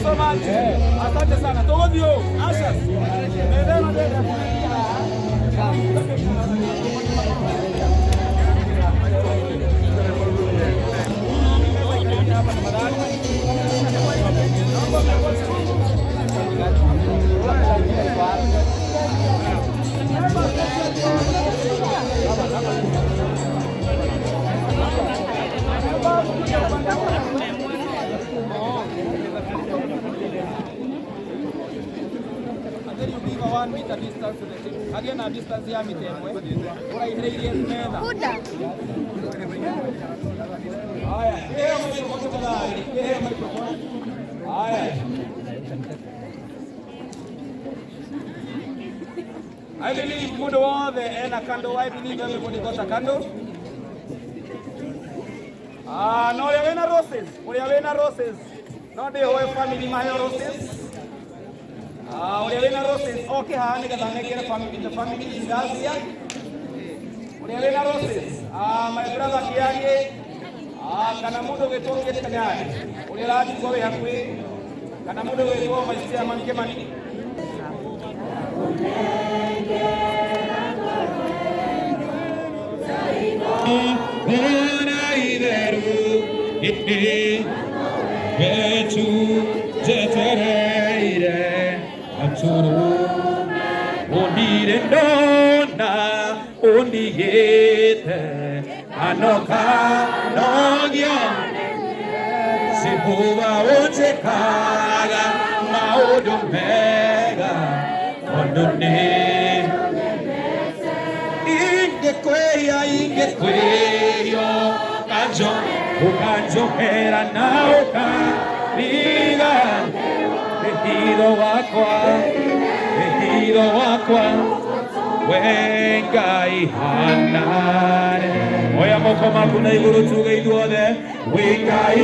so much. Asante sana. Tũgũthiĩ ũũ. Ashes. Metha ĩno ndĩrenda And then you give a 1 meter distance to the table. Hagĩe na distance ya mita 1 ũraihĩrĩirie metha. Haya, kĩheo microphone tafadhali. Kĩheo microphone. Haya. I believe mundu wothe ena candle. I believe everybody got a candle. Ah, no ũrĩa wĩna roses, ũrĩa wĩna roses. No ndĩhoe family maheo roses. Ah, ũrĩa wĩna roses oke haha nĩgetha nengere family, the family is here. Ũrĩa wĩna roses, ah, my brother Kiarie, ah, kana mũndũ ũgĩtwo Kate Kanyari, ũrĩa ũranjigua wĩ hakuhĩ, kana mũndũ ũgĩtwo Vice Chairman Kimani. Ona itheru wetu jetereire aturu unire ndona undigite anoka nogio Jehova unjikaga maundu mega tondu ni ingĩkwĩhia ingĩkwĩhia ũkanjo ũkanjohera na ũkariga wĩhitho wakwa wĩhitho wakwa we Ngai hanare oya moko maku na igũrũ tuge ithuothe wĩ Ngai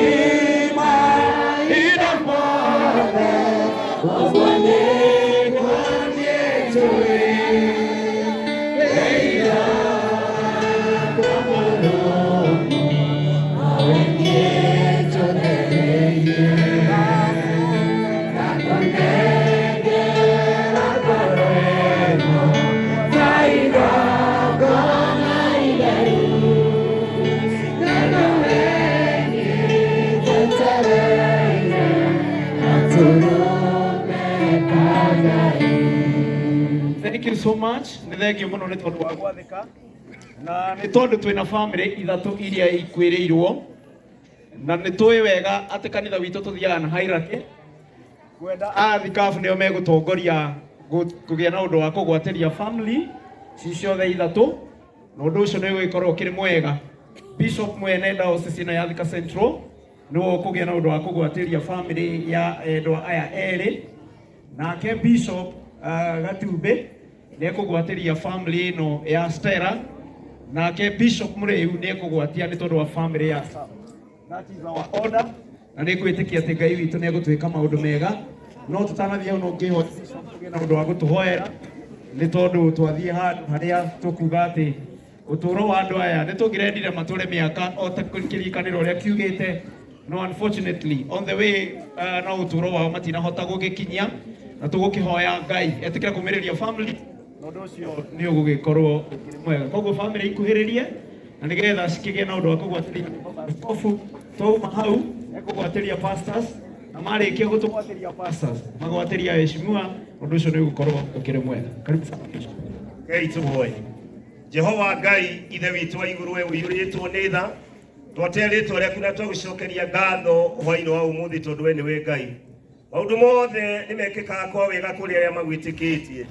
mahinda mothe ũguo nĩguo niĩ njũĩ. Wĩira wakwa mũrũmu, nawe niĩ njũthĩrĩirie. Ngakũnengera ngoro ĩno ta igongona itheru. Na we niĩ njetereire gatũrũme ka Ngai. Thank you so much. Nĩ thengio mũno nĩ tondũ wa gwathĩka na nĩ tondũ twĩna family ithatũ iria ikwĩrĩirwo na nĩ tũĩ wega atĩ kanitha witũ tũthiaga na hierarchy kwenda athikabu nĩo megũtongoria kũgĩa na ũndũ wa kũgwatĩria family ci ciothe ithatũ na ũndũ ũcio nĩ ũgũgĩkorwo ũkĩrĩ mwega. Bishop mwene diocese ĩno ya Thika Central nĩwe ũkũgĩa na ũndũ wa kũgwatĩria family ya endwa aya erĩ, nake Bishop Gatumbĩ nĩ ekũgwatĩria family ĩno ya Stella, nake Bishop Mũrĩu nĩ ekũgwatia nĩ tondũ wa family ya Sam. That is our order na nĩ ngwĩtĩkia atĩ Ngai witũ nĩ egũtwĩka maũndũ mega, no tũtanathiĩ hau no ngĩhoya Bishop tũgĩe na ũndũ wa gũtũhoera nĩ tondũ twathiĩ handũ harĩa tũkuga atĩ ũtũũro wa andũ aya nĩ tũngĩrendire matũre mĩaka o ta kĩrĩkanĩro ũrĩa kiugĩte, no unfortunately on the way no ũtũũro wao matinahota gũgĩkinyia na tũgũkĩhoya Ngai etĩkĩre kũmĩrĩria family na ũndũ ũcio nĩ ũgũgĩkorwo ũkĩrĩ mwega. Koguo family ikuhĩrĩrie na nĩgetha cikĩgĩe na ũndũ wa kũgwatĩria askofu. Twauma hau ekũgwatĩria pastors na marĩkia gũtũgwatĩria pastors magwatĩria heshimiwa, ũndũ ũcio nĩ ũgũkorwo ũkĩrĩ mwega. Karibu sana, Bishop. Ngai tũhoe. Jehova Ngai ithe witũ wa igũrũ, we ũiyũrĩtwo nĩ tha, twatĩa rĩtwa rĩaku na twagũcokeria ngatho hwainĩ wa ũmũthĩ tondũ we nĩwe Ngai. Maũndũ mothe nĩ mekĩkaga kwa wega kũrĩ arĩa magwĩtĩkĩtie.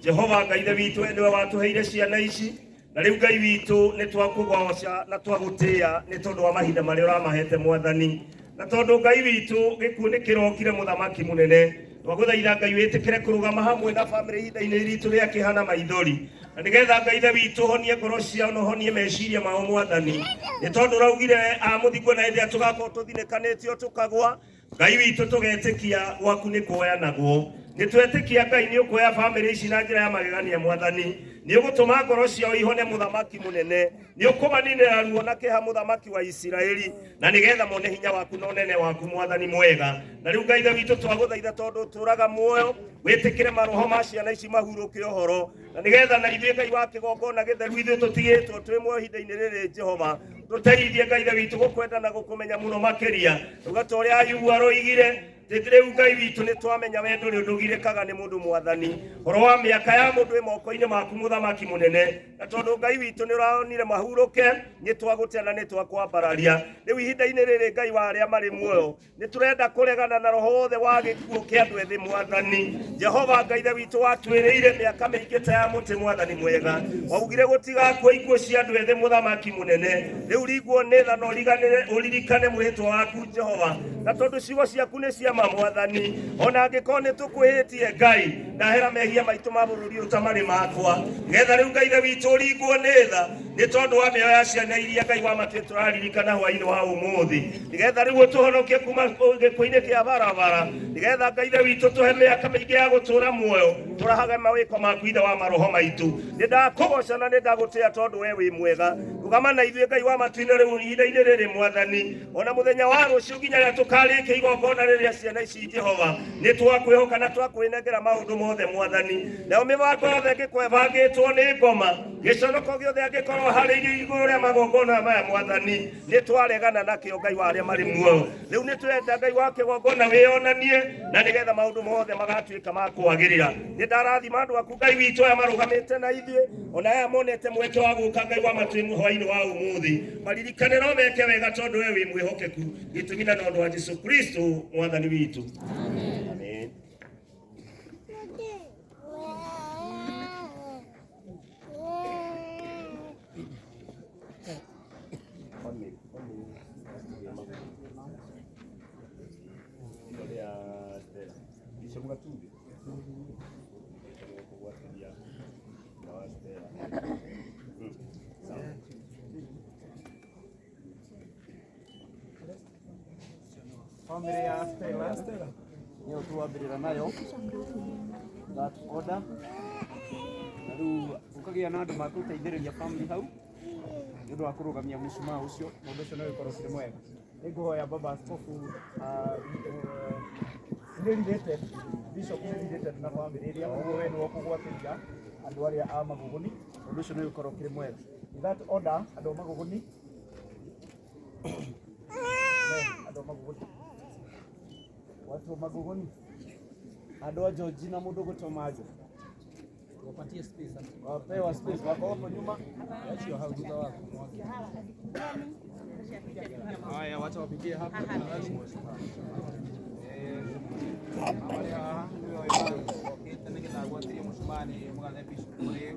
Jehova Ngai ithe witũ, we nĩwe watũheire ciana ici na rĩu Ngai witũ nĩ twakũgoca na twagũtĩĩa nĩ tondũ wa mahinda marĩa ũramahete Mwathani, na tondũ Ngai witũ gĩkuũ nĩ kĩrokire mũthamaki mũnene, twagũthaitha Ngai wĩtĩkĩre kũrũgama hamwe na bamĩrĩ ihinda-inĩ ritũ rĩa kĩeha na maithori, na nĩgetha Ngai ithe witũ ũhonie ngoro ciao na ũhonie meciria mao Mwathani, nĩ tondũ ũraugire amũthikwo na hĩndĩ ĩrĩa tũgakorwo tũthinĩkanĩtio tũkagwa, Ngai witũ tũgetĩkia gwaku nĩ kuoyanagwo. Nĩ twetĩkia Ngai nĩ ũkuoya bamĩrĩ ici na njĩra ya magegania Mwathani. Nĩ ũgũtũma ngoro ciao ihone mũthamaki mũnene, nĩ ũkũmaninĩra ruo na kĩeha mũthamaki wa Isiraeli, na nĩgetha mone hinya waku na ũnene waku mwathani mwega. Na rĩu Ngai Ithe witũ twagũthaitha tondũ ũtũũraga muoyo, wĩtĩkĩre maroho ma ciana ici mahurũke ũhoro, na nĩgetha na ithuĩ Ngai wa kĩgongona gĩtheru ithuĩ tũtigĩtwo twĩ muoyo ihinda-inĩ rĩrĩ Jehova, tũteithie Ngai Ithe witũ gũkwenda na gũkũmenya mũno makĩria. Ruga ta ũrĩa Ayubu aroigire, rĩu Ngai witũ nĩ twamenya we ndũrĩ ũndũ ũgirĩkaga nĩ mũndũ mwathani, ũhoro wa mĩaka ya mũndũ ĩ moko-inĩ maku mũthamaki mũnene, na tondũ Ngai witũ nĩ ũraonire mahurũke, nĩ twagũtĩa na nĩ twakwambararia. Rĩu ihinda-inĩ rĩrĩ Ngai wa arĩa marĩ muoyo, nĩ tũrenda kũregana na roho wothe wa gĩkuũ kĩa andũ ethĩ mwathani. Jehova Ngai Ithe witũ watwĩrĩire mĩaka mĩingĩ ta ya mũtĩ mwathani mwega, waugire gũtigakua ikuũ cia andũ ethĩ mũthamaki mũnene. Rĩu ringwo nĩ tha na ũririkane mwĩhĩtwa waku Jehova, na tondũ ciugo ciaku nĩ cia ma mwathani, ona angĩkorwo nĩ tũkwĩhĩtie Ngai, ndahera mehia maitũ ma bũrũri ũyũ ta marĩ makwa, nĩgetha rĩu Ngai Ithe witũ ũringwo nĩ tha nĩ tondũ wa mĩoyo ya ciana iria Ngai wa matũ tũraririkana hwaĩ-inĩ wa ũmũthĩ, nĩgetha rĩu ũtũhonokie kuma gĩkuũ-inĩ kĩa barabara, nĩgetha Ngai Ithe witũ tũhe mĩaka mĩingĩ ya gũtũũra muoyo, tũrahage mawĩko maku Ithe wa maroho maitũ. Nĩ ndakũgoca na nĩ ndagũtĩĩa tondũ we wĩ mwega. Rũgama na ithuĩ Ngai wa matu-inĩ rĩu ihinda-inĩ rĩrĩ mwathani, ona mũthenya wa rũciũ nginya rĩrĩa tũkarĩkia igongona rĩrĩa ciana ici Jehova, nĩ twakwĩhoka na twakwĩnengera maũndũ mothe mwathani. Nayo mĩbango yothe ĩngĩkorwo ĩbangĩtwo nĩ ngoma, gĩconoko gĩothe angĩkorwo harĩirio igũrũ rĩa magongona maya mwathani, nĩ twaregana nakĩo Ngai wa arĩa marĩ muoyo. Rĩu nĩ tũrenda Ngai wa kĩgongona wĩyonanie, na nĩgetha maũndũ mothe magatuĩka ma kwagĩrĩra. Nĩ ndarathima andũ aku Ngai witũ aya marũgamĩte na ithuĩ, ona aya monete mweke wa gũka Ngai wa matu hwaĩ-inĩ wa ũmũthĩ, maririkane no meke wega tondũ we wĩ mwĩhokeku, gĩtũmi na ũndũ wa Jesu Kristo mwathani witũ. Amen. Family ya Stella nĩyo twambĩrĩra nayo that order, na rĩu ũkagĩa na andũ magũteithĩrĩria family hau nĩ ũndũ wa kũrũgamia mũcumaa ũcio, na ũndũ ũcio no ũgĩkorwo ũkĩrĩ mwega. Nĩ ngũhoya baba askofu, nĩ related, bishop nĩ related na family ĩrĩa, koguo we nĩwe ũkũgwatĩria andũ arĩa a Magũgũni, ũndũ ũcio no ũgĩkorwo ũkĩrĩ mwega. In that order, andũ a Magũgũni, andũ a Magũgũni, watu wa Magũgũni, andũ a Georgina mũndũ ũgũtwo Majo, Wapatie space hapo. Wapewa space, wako hapo nyuma. Achio hau thutha waku. Haya, wacha wapigie hapa tafadhali. Arĩa haha nĩwe ũkĩte nĩgetha agwatĩrie mũcumaa nĩ mũgathe Bishop Mũrĩu.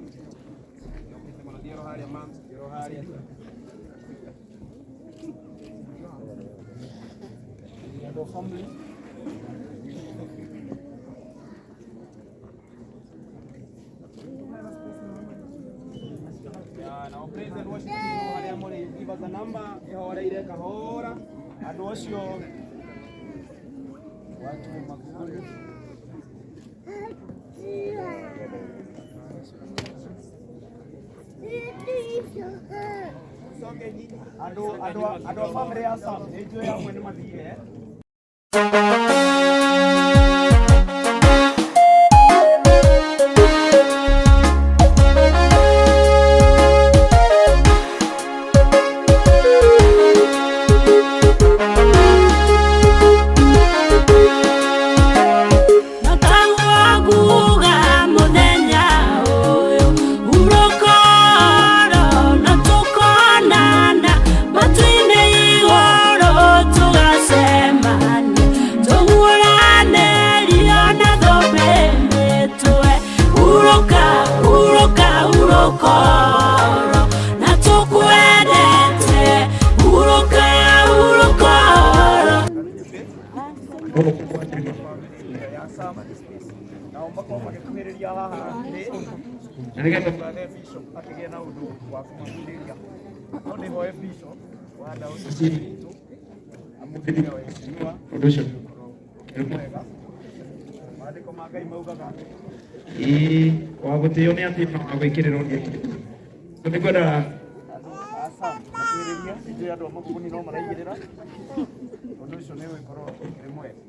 Nĩokĩte mũno thiĩ harĩa mams, thiĩ harĩa. Andũ a family. Yeah, nao praise and worship team harĩa mũrĩ, give us a number ĩhoreire kahora. Andũ acio watu wa Magũgũni. Andũ a family ya Sam nĩ njũĩ amwe nĩ mathire. Nataguaguga mũthenya ũyũ urokoro na tũkonana matu-inĩ igũrũ tũgacemania tũhũranĩrio na thũmbĩ mĩtwe urũka urũka urũkoro na tũkwendete urũka urũkoro. Ya Sam nao makorwo magĩkuhĩrĩria haha thĩ, Na nĩgetha mũgathe Bishop akĩgĩa na ũndũ wa kũmahunjĩria. No ndĩhoe Bishop wa diocese witũ amũtumia wa heshimiwa ũndũ ũcio ũkorwo ũkĩrĩ mwega. Maandĩko ma Ngai maugaga Ĩĩ wa gũtĩo nĩ atĩ na wa gwĩkĩrĩrwo nĩ atĩ. So nĩ ngwenda aca makwĩrĩria nĩ andũ a Maguguni no maraigĩrĩra ũndũ ũcio nĩ ũgũkorwo ũrĩ mwega.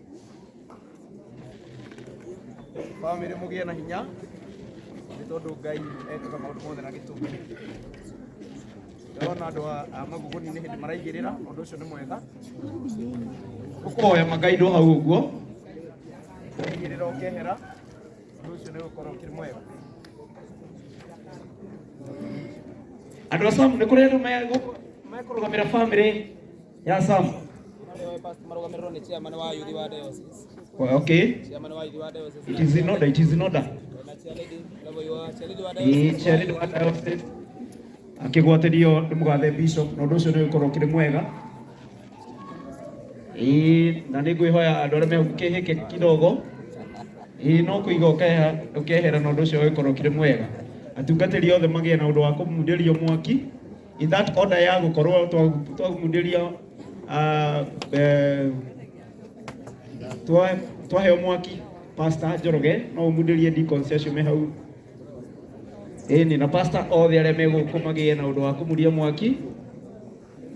Bamĩrĩ mũgĩe na hinya nĩ tondũ Ngai ekaga maũndũ mothe na gĩtũmi. Ndĩrona andũ a Maguguni nĩ hĩndĩ maraigĩrĩra ũndũ ũcio nĩ mwega. Ũkũhoya magaindwo hau ũguo. Waigĩrĩra ũkehera ũndũ ũcio nĩ ũgũkorwo ũkĩrĩ mwega. Andũ a Sam nĩ kũrĩ andũ mekũrũgamĩra bamĩrĩ ya Sam. Marũgamĩrĩrwo nĩ chairman wa youth wa diocese. Okay. Chairman wa youth wa diocese. It is in order, it is in order. Na chairlady level wa chairlady wa Ĩĩ diocese. chairlady wa diocese akĩgwatĩrio nĩ mũgathe bishop na ũndũ ũcio nĩ ũgũkorwo ũkĩrĩ mwega. Ĩĩ na nĩ ngwĩhoya andũ arĩa me hau kĩhĩke kidogo. Ĩĩ no kũiga ũkehera na ũndũ ũcio ũgĩkorwo ũkĩrĩ mwega. Atungatĩri othe magĩe na ũndũ wa kũmundĩrio mwaki in that order ya gũkorwo twamundĩria twaheo mwaki Pastor Njoroge no ũmundĩrie deacons acio me hau. Ĩni na pastor othe arĩa me gũkũ magĩe na ũndũ wa kũmuria mwaki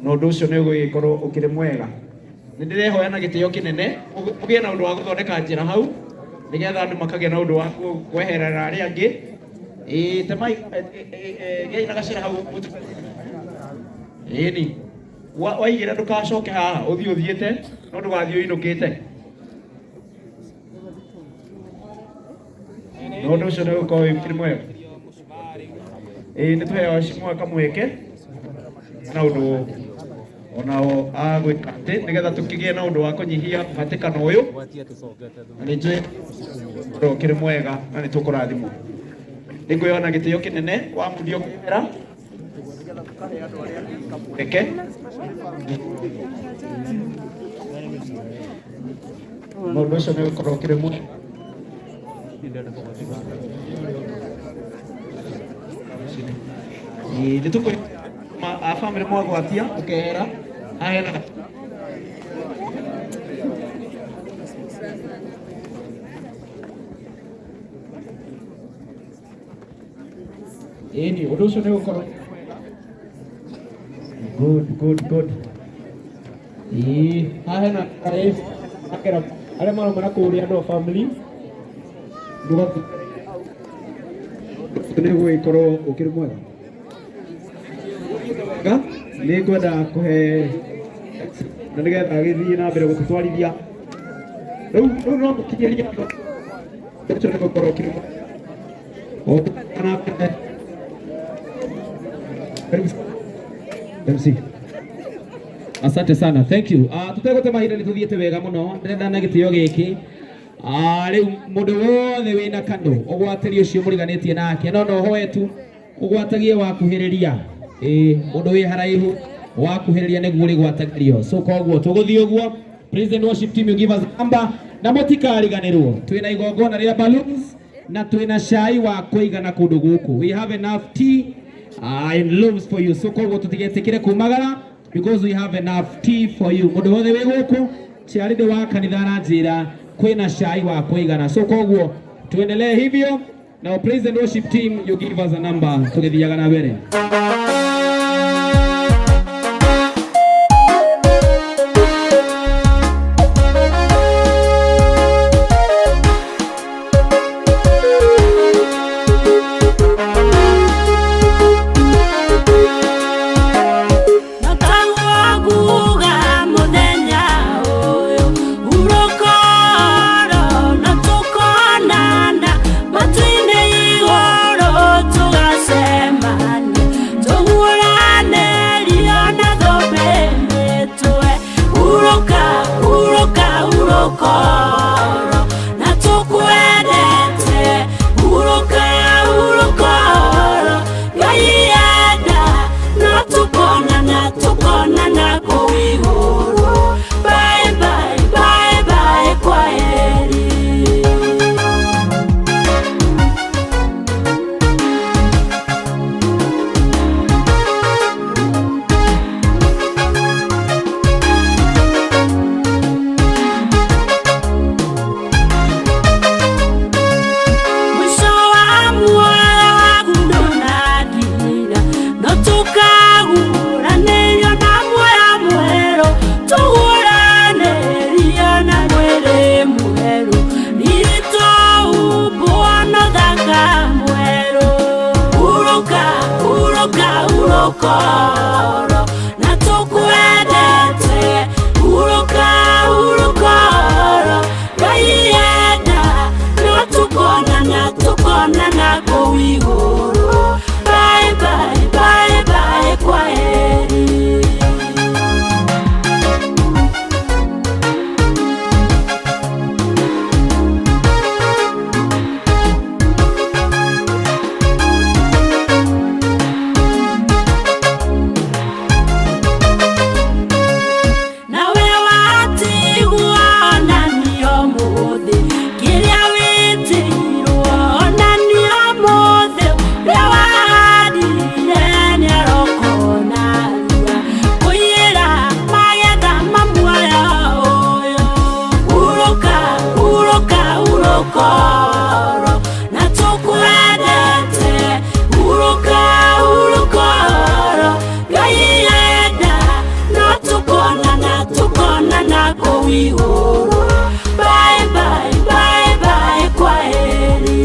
na ũndũ ũcio nĩ ũgũgĩkorwo ũkĩrĩ mwega. Nĩ ndĩrehoya na gĩtĩo kĩnene mũgĩe na ũndũ wa gũthondeka njĩra hau nĩgetha andũ makagĩa na ũndũ wa kweherera arĩa angĩ. Ĩĩ temai gĩai na gacĩra hau. Ĩni waigĩra ndũkacoke haha ũthiĩ ũthiĩte no ndũgathiĩ ũinũkĩte. Na ũndũ ũcio nĩ ũgũkorwo wĩ mwega. Ĩĩ nĩ tũheaga mwaka mweke na ũndũ onao a gwĩka atĩ nĩgetha tũkĩgĩe na ũndũ wa kũnyihia mũhatĩkano ũyũ na nĩ njũĩ ũndũ ũkĩrĩ mwega na nĩ tũkũrathimwo. Nĩ ngwĩhoya na gĩtĩo kĩnene wamundio kũhera reke na ũndũ ũcio nĩ ũgũkorwo ũkĩrĩ mwega. Ĩĩ nĩ tũkũ a bamĩrĩ mwagwatia ũkehera haha hena Ĩni ũndũ ũcio nĩ ũgũkorwo good good good. Ĩĩ haha hena akera arĩa marauma na kũrĩa andũ a family nĩ gũgĩkorwo ũkĩrĩ mwega. Nĩ ngwenda kũhe na nĩgetha gĩthiĩ na mbere gũtũtwarithia rĩu no mũkinyĩrie andũ ũcio nĩ gũkorwo ũkĩrĩ mwega. Na mbere. Karibu MC. Asante sana, thank you. Tutegũte mahinda nĩ tũthiĩte wega mũno ndĩrenda na gĩtĩo gĩkĩ rĩu mũndũ wothe wĩna kandũ ũgwatĩrie ũcio mũriganĩtie nake no no hoe tu ũgwatagie wakuhĩrĩria. Ĩĩ mũndũ wĩ haraihu wakuhĩrĩria nĩguo ũrĩgwatagĩrio. So koguo tũgũthiĩ ũguo. Praise and worship team, you give us a number na mũtikariganĩrwo twĩna igongona rĩa balloons na twĩna cai wa kũigana kũndũ gũkũ. We have enough tea and loaves for you. So koguo tũtigetĩkĩre kumagara because we have enough tea for you. Mũndũ wothe wĩ gũkũ ciarĩndĩ wa kanitha aranjĩra kwĩna cai wa kũigana. So koguo tuendelee hivyo. Now praise and worship team, you give us a number tũgĩthiaga na mbere. Tugasemani. Urukoro na tukwendete Uruka urukoro Ngai enda no tukonana tukonana kũu igũrũ. Bye bye bye bye kwa heri. Nawe watigwo onanio mũthĩ kĩrĩa wĩtĩirwo onanio mũthĩ ũrĩa wahandire nĩarokona rua kũiyĩra magetha ma muoyo ũyũ. Hurũka hurũka hurũkoro na tũkwendete hurũka hurũkoro Ngai enda no tukonana tukonana kũu igũrũ. Bye bye bye bye kwa heri.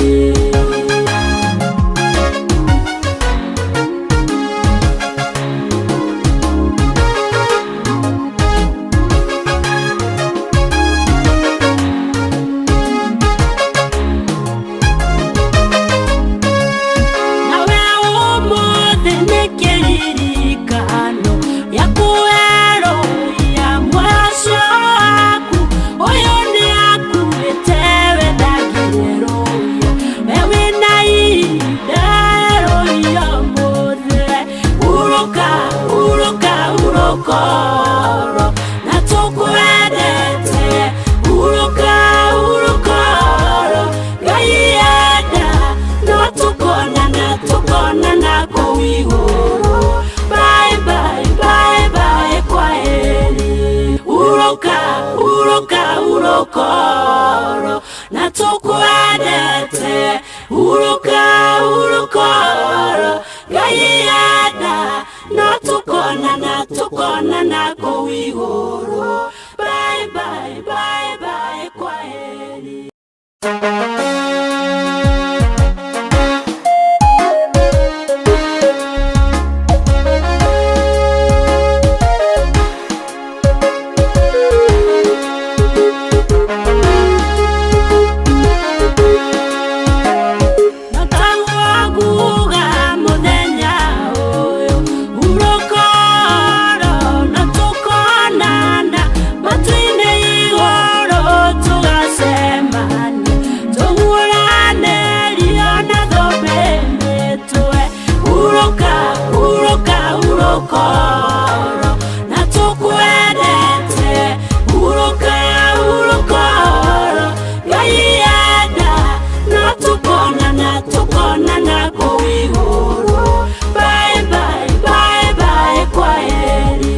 Nawe ũmũthĩ nĩ kĩririkano gĩa kwerũhia mũico waku. Ũyũ nĩakuĩte we ndangĩrũia, we wĩna ihinda erũhia ũmũthĩ. Hurũka hurũka hurũkoro na tũkwendete hurũka hurũkoro Ngai enda no tukonana tukonana kũu igũrũ. Bye bye bye bye kwa heri. Hurũka hurũka hurũkoro na tũkwendete hurũka hurũkoro Ngai enda no tukonana tukonana kũu igũrũ. Bye bye bye bye kwa heri. Nataguaguga mũthenya ũyũ hurũkoro na tũkonana matu-inĩ igũrũ tũgacemania tũhũranĩrio na thũmbĩ mĩtwe. Hurũka hurũka hurũkoro na tũkwendete hurũka hurũkoro Ngai enda no tukonana tukonana kũu igũrũ. Bye bye bye bye kwa heri.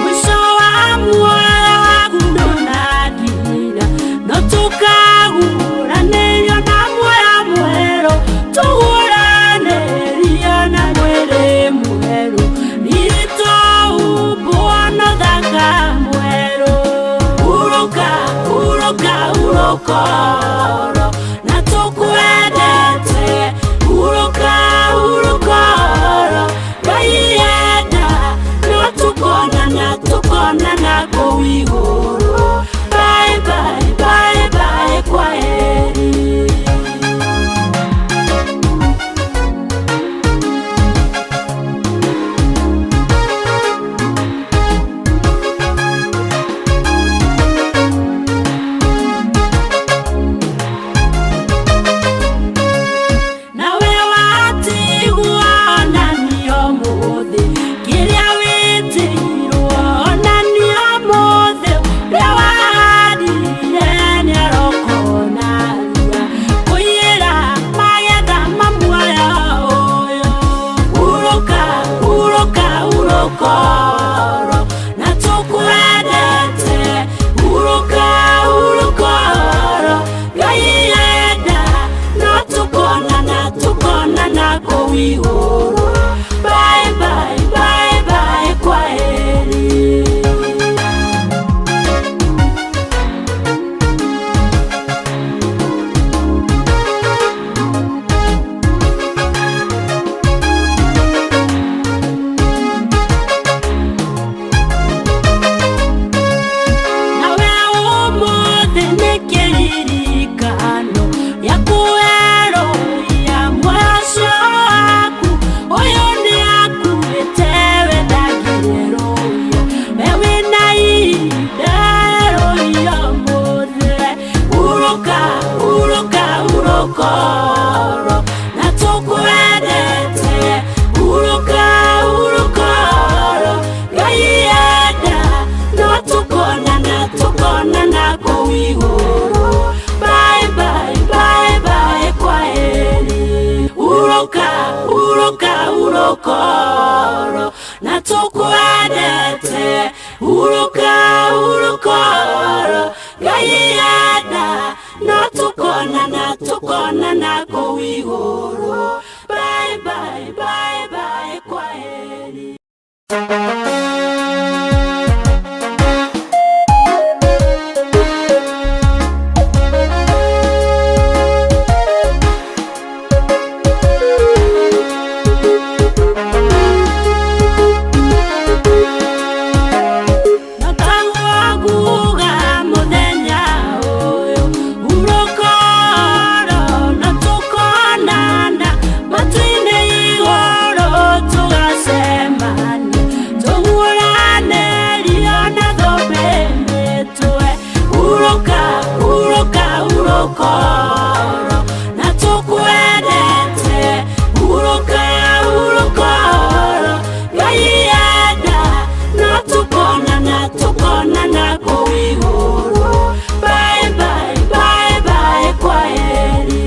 Mwisho wa muoyo waku ndũnakinya no tũkahũranĩrio na muoyo mwerũ tũhũranĩrio na mwĩrĩ mwerũ riri tũhumbwo na ũthaka mwerũ. Hurũka hurũka hurũkoro na tũkwendete hurũka hurũkoro Ngai enda no tukonana tukonana kũu igũrũ. Bye bye bye bye kwa heri. hurũka oro na tũkwendete hurũka hurũka oro Ngai enda no tũkonana tũkonana kũu igũrũ. Bye bye bye bye kwaheri. Notaguaguga mũthenya ũyũ hurũka oro na tũkonana matu-inĩ igũrũ tũgacemania tũhũranĩrio na thũmbĩ mĩtwe hurũka hurũka hurũka oro na tũkwendete hurũka hurũka oro Ngai enda no tũkonana tũkonana kũu igũrũ. Bye bye bye bye kwaheri.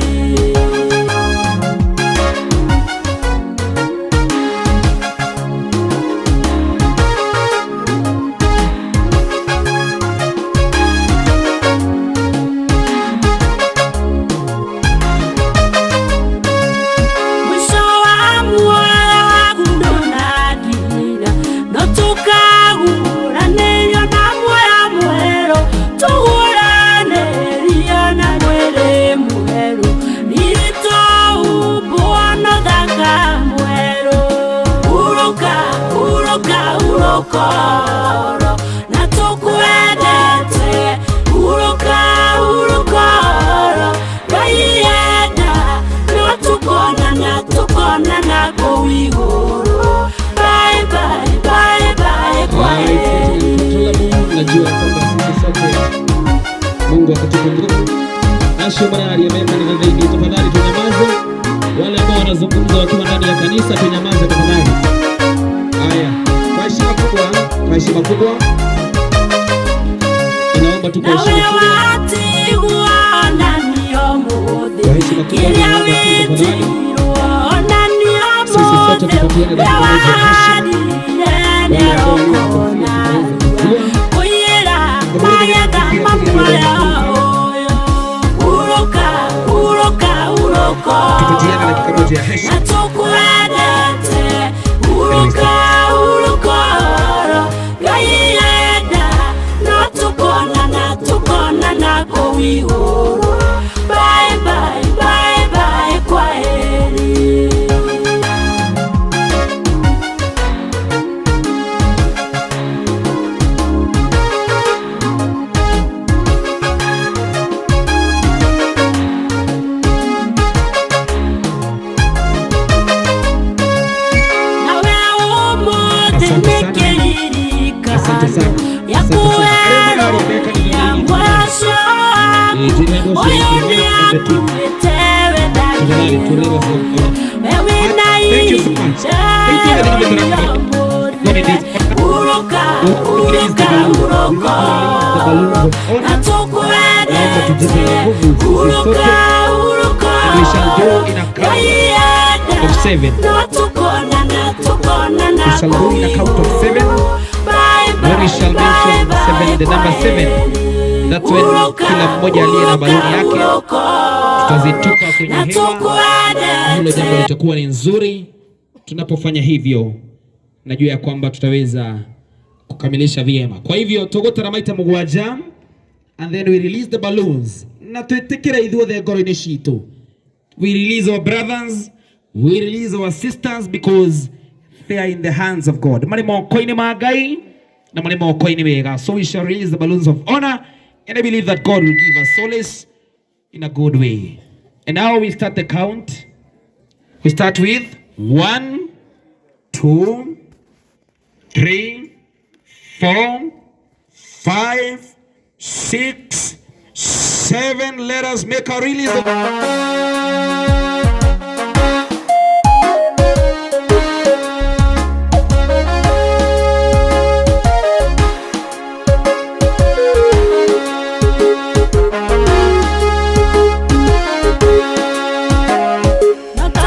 Mwisho wa muoyo waku ndũnakinya no tũkagũranĩrio na muoyo mwerũ tũgũranĩrio na mwĩrĩ mwerũ riri tũhumbwo na ũthaka mwerũ hurũka hurũka hurũka oro na tũkwendete hurũka hurũka oro Ngai enda no tũkonana tũkonana kũu igũrũ. Bye bye bye bye kwaheri. Najua kwamba sisi sote Mungu akatupa nguvu. Acio mararia mema ni thĩinĩ, tafadhali tunyamaze. Wale ambao wanazungumza wakiwa ndani ya kanisa tunyamaze tafadhali. Haya, kwa heshima kubwa, kwa heshima kubwa ninaomba tu kwa Nawe heshima kubwa, watigwo onanio mũthĩ kwa heshima kubwa kĩrĩa ninaomba tu tafadhali wĩtirwo onanio sisi sote mũthĩ tupatiane ũrĩa dakika moja ya heshima. wahandire Wale ambao walio na kofia nĩũkona tutaweza kuvua. kũiyĩra magetha ma muoyo ũyũ hurũka hurũka hurũka Tupatiane dakika moja ya heshima. na tũkwendete hurũka hurũka oro Ngai enda no tũkonana tũkonana kũu igũrũ. Bye bye bye bye kwaheri. Nawe ũmũthĩ Asante nĩ sana. kĩririkano Asante sana. gĩa Asante sana. Arĩa mararia meka ni kwerũhia thĩinĩ. ngwaco Eh, waku jina ndio ũyũ shiriki nĩ and the team. akuĩte we Tafadhali tuelewe. we wĩna Thank you so much. Thank you very much. God it is. hurũka We release the hurũka balloon. We hurũka want to release the balloons of na honor. Naomba tũkwendete tujipe nguvu sisi hurũka sote. hurũka And we shall go in a count Ngai enda of seven. no tũkonana tũkonana We shall go in a count of seven. Bye, When we bye, shall bye, mention bye, seven, the number seven, that's when kila mmoja aliye na baluni yake tutazitupa kwenye hewa. Na hilo jambo litakuwa ni nzuri. Tunapofanya hivyo, najua ya kwamba tutaweza kukamilisha vyema. Kwa hivyo tũgũtara maita mũgwanja and then we release the balloons na twĩtĩkĩre ithuothe ngoro-inĩ citũ. We release our brothers, we release our sisters because they are in the hands of God. Marĩ moko-inĩ ma Ngai na marĩ moko-inĩ mega. So we shall release the balloons of honor and I believe that God will give us solace in a good way. And now we start the count. We start with 1, 2, 3, 4, 5, 6, 7. Let us make a release.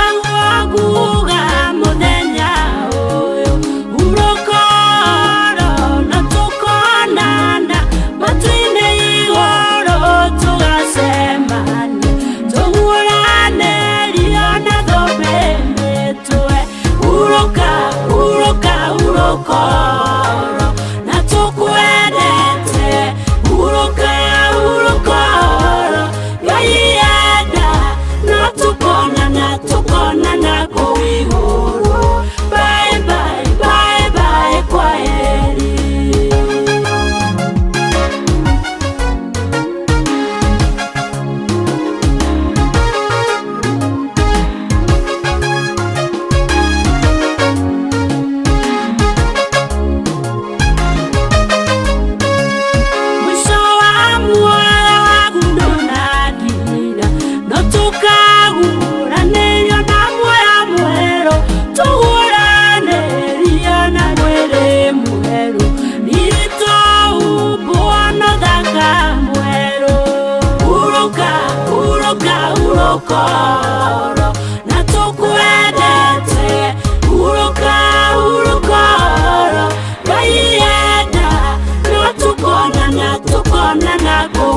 Notaguaguga mũthenya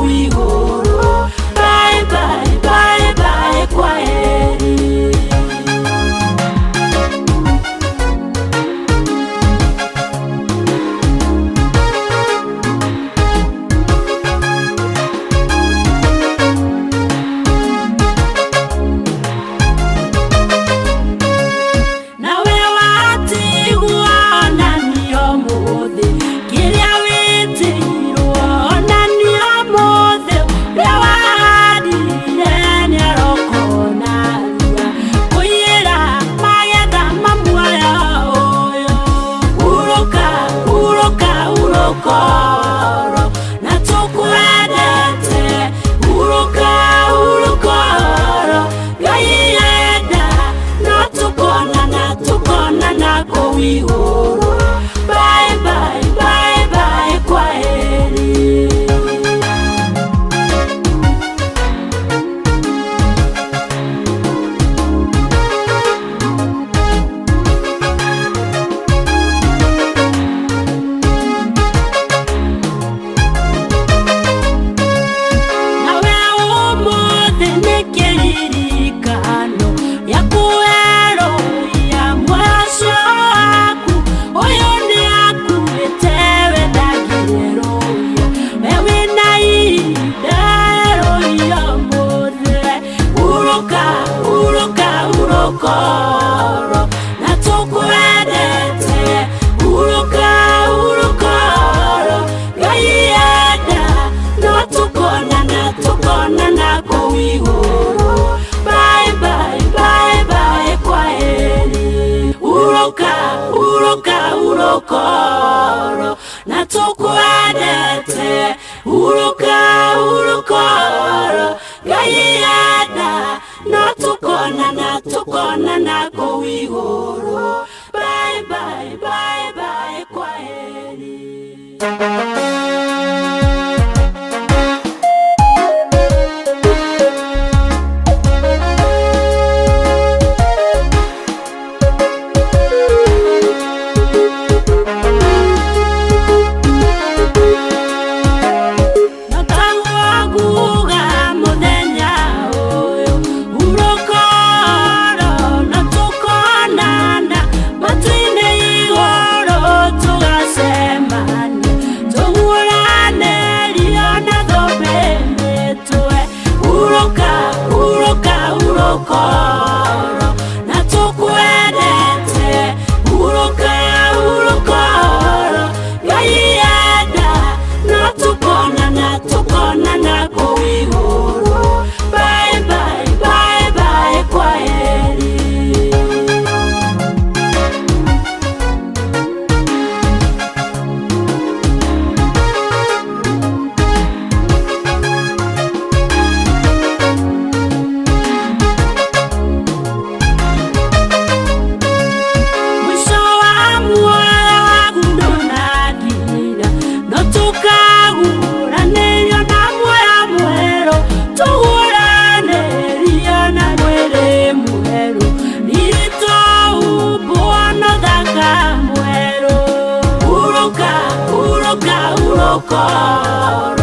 kũu igũrũ. Bye bye bye bye kwa heri. Nawe watigwo na niĩ ũmũthĩ, kĩrĩa wĩtĩirwo na niĩ ũmũthĩ, ũrĩa wahandire nĩarokona rua, kũiyĩra magetha ma muoyo ũyũ. Hurũka, hurũka, hurũka oro, na tũkwendete. Hurũka, hurũka oro, Ngai enda, no tukonana, tukonana kũu igũrũ. Bye bye bye bye kwa heri. Nawe ũmũthĩ nĩ kĩririkano gĩa kwerũhia mũico waku. Ũyũ nĩakuĩte we ndangĩrũia, we wĩna ihinda erũhia ũmũthĩ. Hurũka, hurũka, hurũka oro, na tũkwendete. Hurũka, hurũka oro, Ngai enda, no tukonana, tukonana kũu igũrũ. Bye bye bye bye kwa heri. Hurũka, hurũka, hurũka oro, na tũkwendete. Hurũka, hurũka oro, Ngai enda, no tukonana, tukonana kũu igũrũ. Bye bye bye bye kwa heri. Notagwaguga mũthenya ũyũ, hurũka oro, na tũkonana matu-inĩ igũrũ tũgacemania, tũhũrane rio na thũmbĩ mĩtwe. Hurũka, hurũka, hurũka oro, na tũkwendete. Hurũka, hurũka oro, Ngai enda, no tukonana, tukonana kũu igũrũ. Bye bye bye bye kwa heri. Mwisho wa muoyo waku ndũnakinya, no tũkagũranĩrio na muoyo mwerũ, tũgũranĩrio na mwĩrĩ mwerũ, riri tũhumbwo na ũthaka mwerũ. Hurũka, hurũka, hurũka oro,